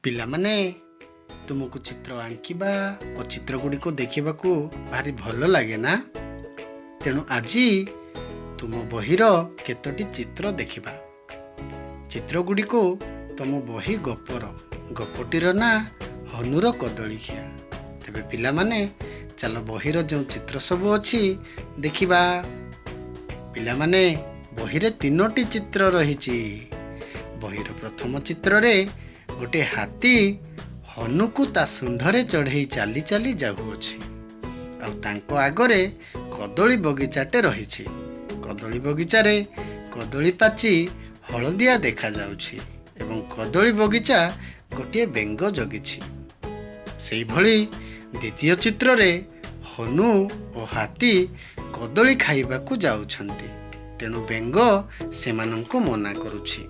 ପିଲାମାନେ, ତୁମକୁ ଚିତ୍ର ଆଙ୍କିବା ଓ ଚିତ୍ରଗୁଡ଼ିକୁ ଦେଖିବାକୁ ଭାରି ଭଲ ଲାଗେ ନା? ତେଣୁ ଆଜି ତୁମ ବହିର କେତୋଟି ଚିତ୍ର ଦେଖିବା। ଚିତ୍ରଗୁଡ଼ିକୁ ତୁମ ବହି ଗପର, ଗପଟିର ନାଁ ହନୁର କଦଳୀ ଖିଆ। ତେବେ ପିଲାମାନେ, ଚାଲ ବହିର ଯେଉଁ ଚିତ୍ର ସବୁ ଅଛି ଦେଖିବା। ପିଲାମାନେ, ବହିରେ ତିନୋଟି ଚିତ୍ର ରହିଛି। ବହିର ପ୍ରଥମ ଚିତ୍ରରେ ଗୋଟିଏ ହାତୀ ହନୁକୁ ତା ଶୁଣ୍ଢରେ ଚଢ଼େଇ ଚାଲି ଚାଲି ଯାଉଅଛି, ଆଉ ତାଙ୍କ ଆଗରେ କଦଳୀ ବଗିଚାଟେ ରହିଛି। କଦଳୀ ବଗିଚାରେ କଦଳୀ ପାଚି ହଳଦିଆ ଦେଖାଯାଉଛି ଏବଂ କଦଳୀ ବଗିଚା ଗୋଟିଏ ବେଙ୍ଗ ଜଗିଛି। ସେଇଭଳି ଦ୍ୱିତୀୟ ଚିତ୍ରରେ ହନୁ ଓ ହାତୀ କଦଳୀ ଖାଇବାକୁ ଯାଉଛନ୍ତି, ତେଣୁ ବେଙ୍ଗ ସେମାନଙ୍କୁ ମନା କରୁଛି।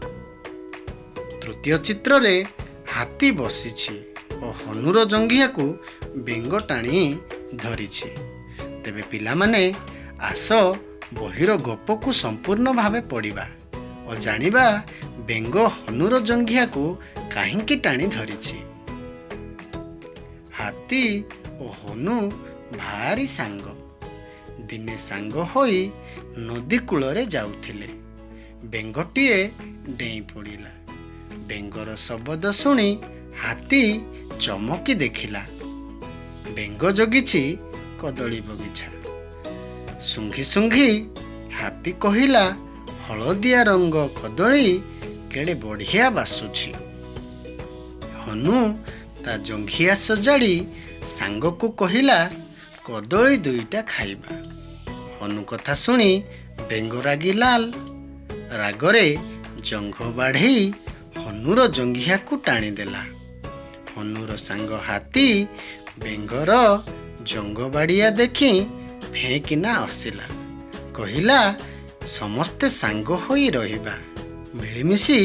ତୃତୀୟ ଚିତ୍ରରେ ହାତୀ ବସିଛି ଓ ହନୁର ଜଙ୍ଘିଆକୁ ବେଙ୍ଗ ଟାଣି ଧରିଛି। ତେବେ ପିଲାମାନେ, ଆସ ବହିର ଗପକୁ ସମ୍ପୂର୍ଣ୍ଣ ଭାବେ ପଢ଼ିବା ଓ ଜାଣିବା ବେଙ୍ଗ ହନୁର ଜଙ୍ଘିଆକୁ କାହିଁକି ଟାଣି ଧରିଛି। ହାତୀ ଓ ହନୁ ଭାରି ସାଙ୍ଗ। ଦିନେ ସାଙ୍ଗ ହୋଇ ନଦୀ କୂଳରେ ଯାଉଥିଲେ। ବେଙ୍ଗଟିଏ ଡେଇଁ ପଡ଼ିଲା। ବେଙ୍ଗର ଶବଦ ଶୁଣି ହାତୀ ଚମକି ଦେଖିଲା। ବେଙ୍ଗ ଜଗିଛି କଦଳୀ ବଗିଚା। ଶୁଙ୍ଘି ଶୁଙ୍ଘି ହାତୀ କହିଲା, ହଳଦିଆ ରଙ୍ଗ କଦଳୀ କେଡ଼େ ବଢ଼ିଆ ବାସୁଛି। ହନୁ ତା ଜଙ୍ଘିଆ ସଜାଡ଼ି ସାଙ୍ଗକୁ କହିଲା, କଦଳୀ ଦୁଇଟା ଖାଇବା। ହନୁ କଥା ଶୁଣି ବେଙ୍ଗ ରାଗି ଲାଲ। ରାଗରେ ଜଙ୍ଘ ବାଢ଼େଇ ହନୁର ଜଙ୍ଘିଆକୁ ଟାଣିଦେଲା। ହନୁର ସାଙ୍ଗ ହାତୀ ବେଙ୍ଗର ଜଙ୍ଘ ବାଡ଼ିଆ ଦେଖି ଫେଁକିନା ହସିଲା। କହିଲା, ସମସ୍ତେ ସାଙ୍ଗ ହୋଇ ରହିବା, ମିଳିମିଶି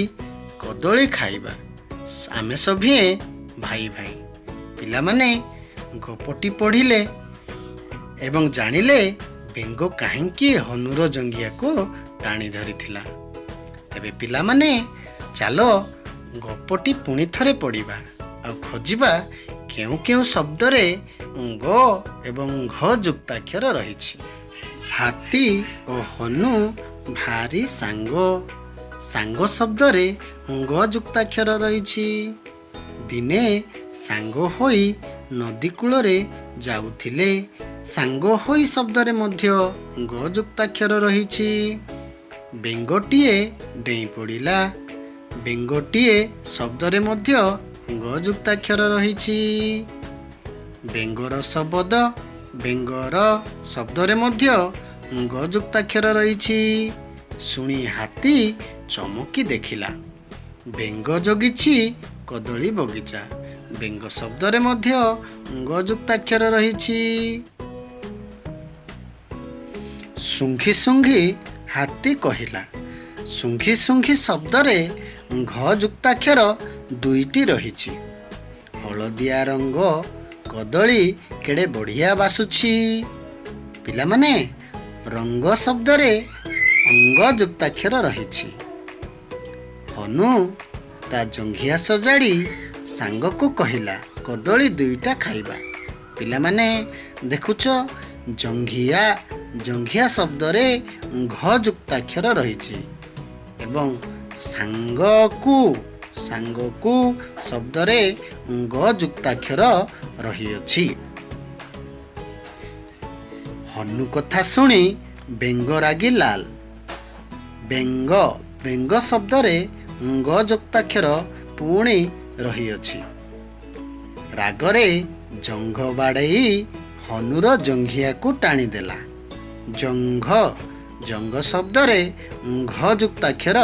କଦଳୀ ଖାଇବା, ଆମେ ସଭିଏଁ ଭାଇ ଭାଇ। ପିଲାମାନେ ଗପଟି ପଢ଼ିଲେ ଏବଂ ଜାଣିଲେ ବେଙ୍ଗ କାହିଁକି ହନୁର ଜଙ୍ଘିଆକୁ ଟାଣି ଧରିଥିଲା। ତେବେ ପିଲାମାନେ, ଚାଲ ଗପଟି ପୁଣି ଥରେ ପଢ଼ିବା ଆଉ ଖୋଜିବା କେଉଁ କେଉଁ ଶବ୍ଦରେ ଙ୍ଗ ଏବଂ ଘ ଯୁକ୍ତାକ୍ଷର ରହିଛି। ହାତୀ ଓ ହନୁ ଭାରି ସାଙ୍ଗ। ସାଙ୍ଗ ଶବ୍ଦରେ ଙ୍ଗ ଯୁକ୍ତାକ୍ଷର ରହିଛି। ଦିନେ ସାଙ୍ଗ ହୋଇ ନଦୀ କୂଳରେ ଯାଉଥିଲେ। ସାଙ୍ଗ ହୋଇ ଶବ୍ଦରେ ମଧ୍ୟ ଙ୍ଗ ଯୁକ୍ତାକ୍ଷର ରହିଛି। ବେଙ୍ଗଟିଏ ଡେଇଁ ପଡ଼ିଲା। ବେଙ୍ଗଟିଏ ଶବ୍ଦରେ ମଧ୍ୟ ଙ୍ଗ ଯୁକ୍ତାକ୍ଷର ରହିଛି। ବେଙ୍ଗର ଶବଦ, ବେଙ୍ଗର ଶବ୍ଦରେ ମଧ୍ୟ ଙ୍ଗ ଯୁକ୍ତାକ୍ଷର ରହିଛି। ଶୁଣି ହାତୀ ଚମକି ଦେଖିଲା। ବେଙ୍ଗ ଜଗିଛି କଦଳୀ ବଗିଚା। ବେଙ୍ଗ ଶବ୍ଦରେ ମଧ୍ୟ ଙ୍ଗ ଯୁକ୍ତାକ୍ଷର ରହିଛି। ଶୁଙ୍ଘି ଶୁଙ୍ଘି ହାତୀ କହିଲା। ଶୁଙ୍ଘି ଶୁଙ୍ଘି ଶବ୍ଦରେ ଘ ଯୁକ୍ତାକ୍ଷର ଦୁଇଟି ରହିଛି। ହଳଦିଆ ରଙ୍ଗ କଦଳୀ କେଡ଼େ ବଢ଼ିଆ ବାସୁଛି। ପିଲାମାନେ, ରଙ୍ଗ ଶବ୍ଦରେ ଅଙ୍ଗ ଯୁକ୍ତାକ୍ଷର ରହିଛି। ହନୁ ତା ଜଙ୍ଘିଆ ସଜାଡ଼ି ସାଙ୍ଗକୁ କହିଲା, କଦଳୀ ଦୁଇଟା ଖାଇବା। ପିଲାମାନେ ଦେଖୁଛ, ଜଙ୍ଘିଆ, ଜଙ୍ଘିଆ ଶବ୍ଦରେ ଘ ଯୁକ୍ତାକ୍ଷର ରହିଛି ଏବଂ ସାଙ୍ଗକୁ, ସାଙ୍ଗକୁ ଶବ୍ଦରେ ଙ୍ଗ ଯୁକ୍ତାକ୍ଷର ରହିଅଛି। ହନୁ କଥା ଶୁଣି ବେଙ୍ଗ ରାଗି ଲାଲ। ବେଙ୍ଗ, ବେଙ୍ଗ ଶବ୍ଦରେ ଙ୍ଗ ଯୁକ୍ତାକ୍ଷର ପୁଣି ରହିଅଛି। ରାଗରେ ଜଙ୍ଘ ବାଡ଼େଇ ହନୁର ଜଙ୍ଘିଆକୁ ଟାଣିଦେଲା। ଜଙ୍ଘ, ଜଙ୍ଘ ଶବ୍ଦରେ ଘ ଯୁକ୍ତାକ୍ଷର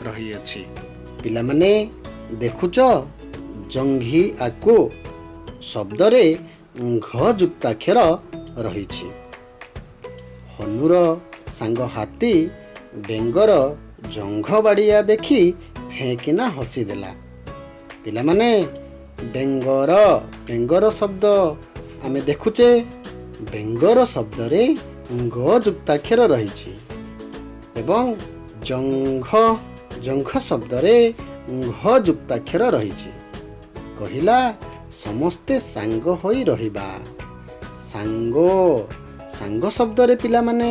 ରହିଅଛି। ପିଲାମାନେ ଦେଖୁଛ, ଜଙ୍ଘିଆକୁ ଶବ୍ଦରେ ଘ ଯୁକ୍ତାକ୍ଷର ରହିଛି। ହନୁର ସାଙ୍ଗ ହାତୀ ବେଙ୍ଗର ଜଙ୍ଘ ବାଡ଼ିଆ ଦେଖି ଫେଁକିନା ହସିଦେଲା। ପିଲାମାନେ, ବେଙ୍ଗର, ବେଙ୍ଗର ଶବ୍ଦ ଆମେ ଦେଖୁଛେ, ବେଙ୍ଗର ଶବ୍ଦରେ ଙ୍ଗ ଯୁକ୍ତାକ୍ଷର ରହିଛି। ଏବଂ ଜଙ୍ଘ, ଜଙ୍ଘ ଶବ୍ଦରେ ଘ ଯୁକ୍ତାକ୍ଷର ରହିଛି। କହିଲା, ସମସ୍ତେ ସାଙ୍ଗ ହୋଇ ରହିବା। ସାଙ୍ଗ, ସାଙ୍ଗ ଶବ୍ଦରେ ପିଲାମାନେ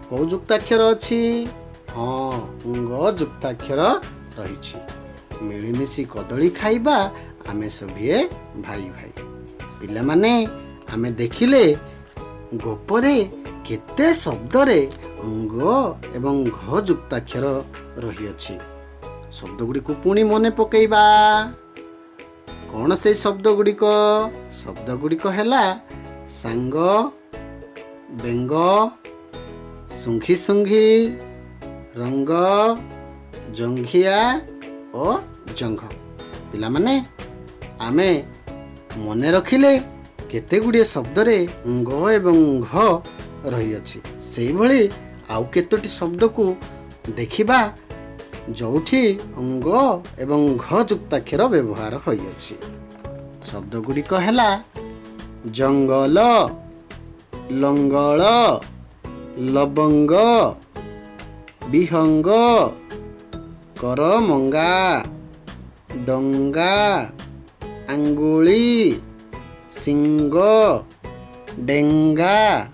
କେଉଁ ଯୁକ୍ତାକ୍ଷର ଅଛି? ହଁ, ଙ୍ଗ ଯୁକ୍ତାକ୍ଷର ରହିଛି। ମିଳିମିଶି କଦଳୀ ଖାଇବା, ଆମେ ସଭିଏ ଭାଇ ଭାଇ। ପିଲାମାନେ, ଆମେ ଦେଖିଲେ ଗପରେ କେତେ ଶବ୍ଦରେ ଙ୍ଗ ଏବଂ ଘ ଯୁକ୍ତାକ୍ଷର ରହିଅଛି। ଶବ୍ଦ ଗୁଡ଼ିକୁ ପୁଣି ମନେ ପକେଇବା। କ'ଣ ସେଇ ଶବ୍ଦ ଗୁଡ଼ିକ? ଶବ୍ଦ ଗୁଡ଼ିକ ହେଲା ସାଙ୍ଗ, ବେଙ୍ଗ, ଶୁଙ୍ଘି ଶୁଙ୍ଘି, ରଙ୍ଗ, ଜଙ୍ଘିଆ ଓ ଜଙ୍ଘ। ପିଲାମାନେ, ଆମେ ମନେ ରଖିଲେ କେତେ ଗୁଡ଼ିଏ ଶବ୍ଦରେ ଙ୍ଗ ଏବଂ ଘ ରହିଅଛି। ସେଇଭଳି ଆଉ କେତୋଟି ଶବ୍ଦକୁ ଦେଖିବା, ଯେଉଁଠି ଙ୍ଗ ଏବଂ ଘ ଯୁକ୍ତାକ୍ଷର ବ୍ୟବହାର ହୋଇଅଛି। ଶବ୍ଦ ଗୁଡ଼ିକ ହେଲା ଜଙ୍ଗଲ, ଲଙ୍ଗଳ, ଲବଙ୍ଗ, ବିହଙ୍ଗ, କରମଙ୍ଗା, ଡଙ୍ଗା, ଆଙ୍ଗୁଳି, ଶିଙ୍ଗ, ଡେଙ୍ଗା,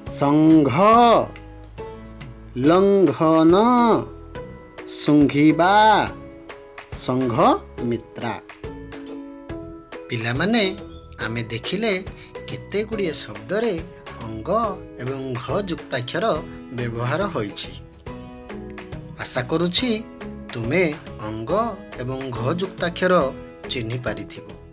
ସଂଘ, ଲଙ୍ଘନ, ଶୁଙ୍ଘିବା, ସଂଘମିତ୍ରା। ପିଲାମାନେ, ଆମେ ଦେଖିଲେ କେତେ ଗୁଡ଼ିଏ ଶବ୍ଦରେ ଅଙ୍ଗ ଏବଂ ଘ ଯୁକ୍ତାକ୍ଷର ବ୍ୟବହାର ହୋଇଛି। ଆଶା କରୁଛି ତୁମେ ଅଙ୍ଗ ଏବଂ ଘ ଯୁକ୍ତାକ୍ଷର ଚିହ୍ନି ପାରିଥିବ।